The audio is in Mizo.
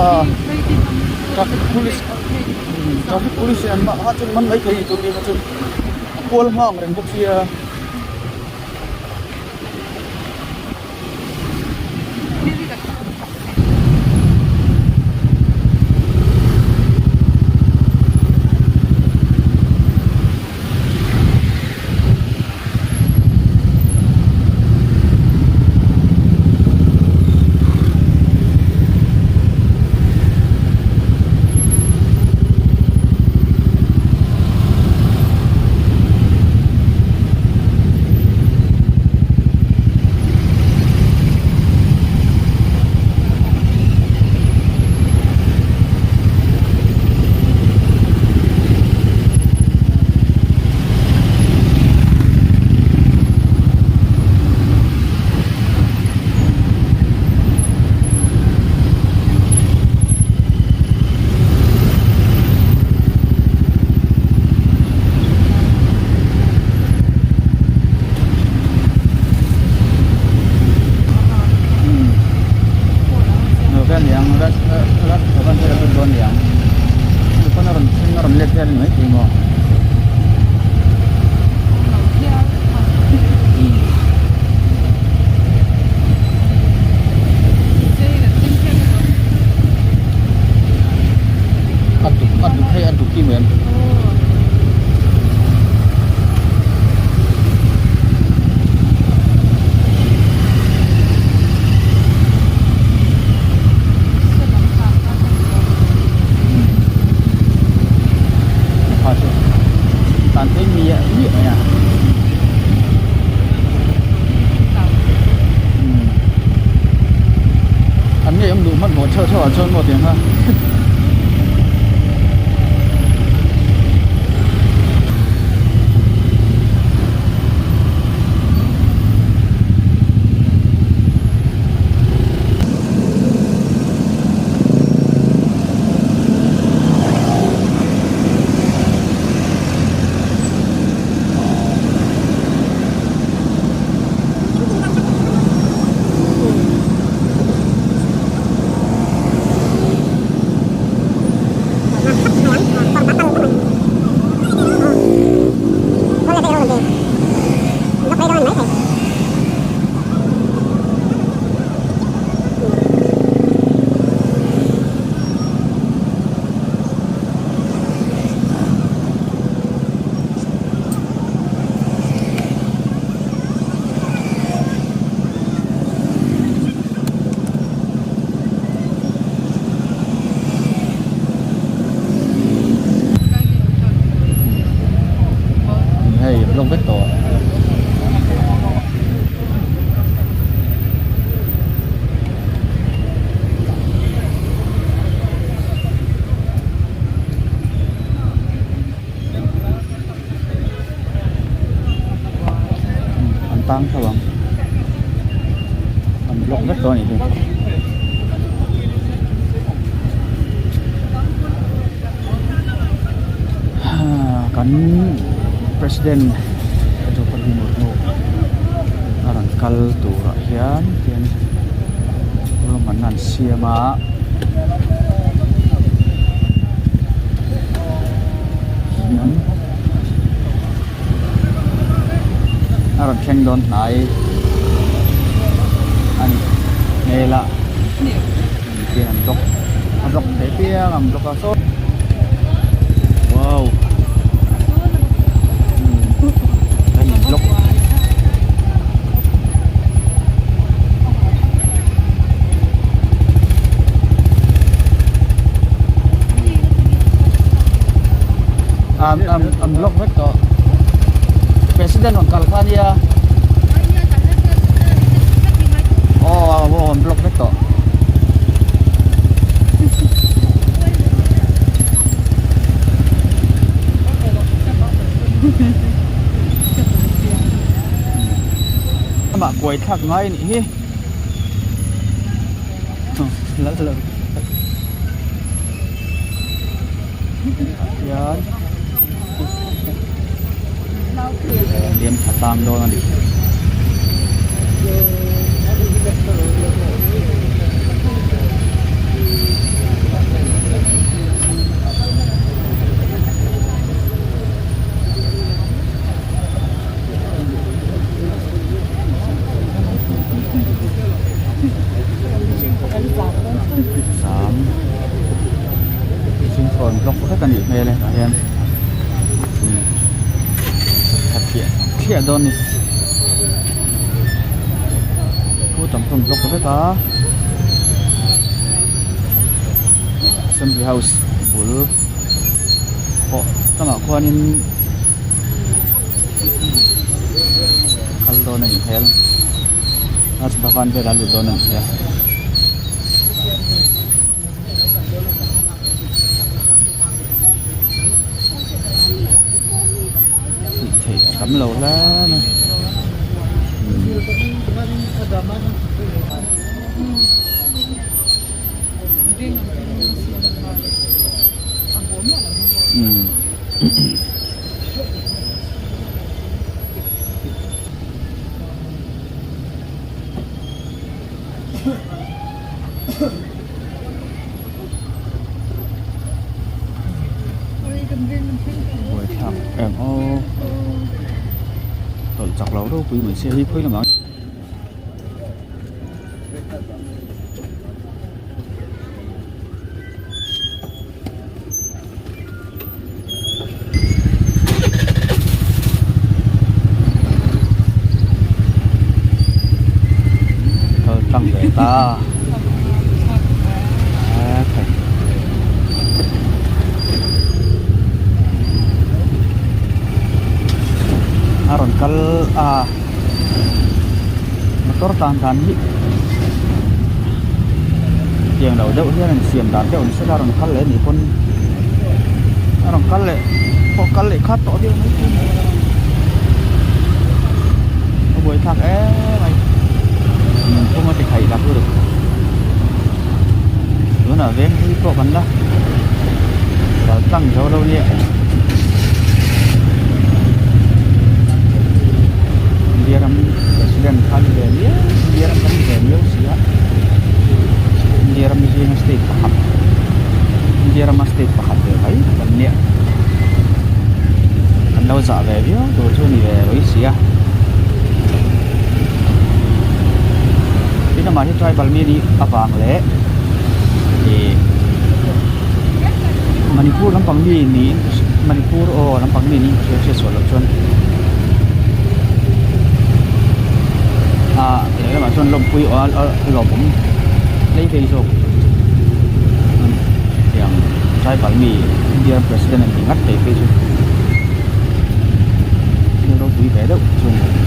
Traffic police traffic police an mah kha chuan man mai thei tur ni kha chu a kual hma ang reng bawk sia. A duk a duk hei a duk hi maw em? Tan phei miah miah mai a. An ngei awm duh hmanhmawh theuh theuh ah chuan maw tiang kha. Hei block vek tawh an tang theuh ang an block vek tawh a nih hi. Kan president Draupadi Murmu a rawn kal turah hian tian ruahmanna an siam a. A rawn thleng dawn hnai a ni hmel a tian an block a block theih piang an block a saw wow an in block. An an an block vek tawh president rawn kal kha ania aw aw an block vek tawh. Amah kuai thlak ngai anih hi. Hian liam tha tlang dawn a ni. dawn ni khu tam hlawm block vek a assembly house bul pawh tlangah khuanin kal dawn a nih hmel Raj Bhavan velah lut dawn a nih hmel. Tih theih a tam lo hle mai umm Buaithlak em aw tawlh chak lo ropui mai sia hi khawi lamah Kal tlang ve ta a rawn kal a motor tan dan hi tiang lo deuh hian an siam dan deuh an sela a rawn kal leh anih pawn a rawn kal leh pawh kal leh khat tawh viau mai thei a buai thlak em mai nunphung a ti khaih dak lutuk tunah veng hlui pawh kan la kal tlang zo lo nia. India ram president kha ni ve miau India ram kan ni ve miau si a India ram zinga state pakhat India rama state pakhat ve mai kan nia kan lo zah ve viau tur chu a ni ve mai si a tin amah hi tribal mi anih avang leh ih Manipur lampang mi niin Manipur aw lampang mi niin ka hria hriat sual loh chuan ah lehlamah chuan lawmpui aw a lawmawm hlei hlei zawk tiang tribal mi India ram president an tih ngat thei phei chu thil ropui ve deuh chu a ni.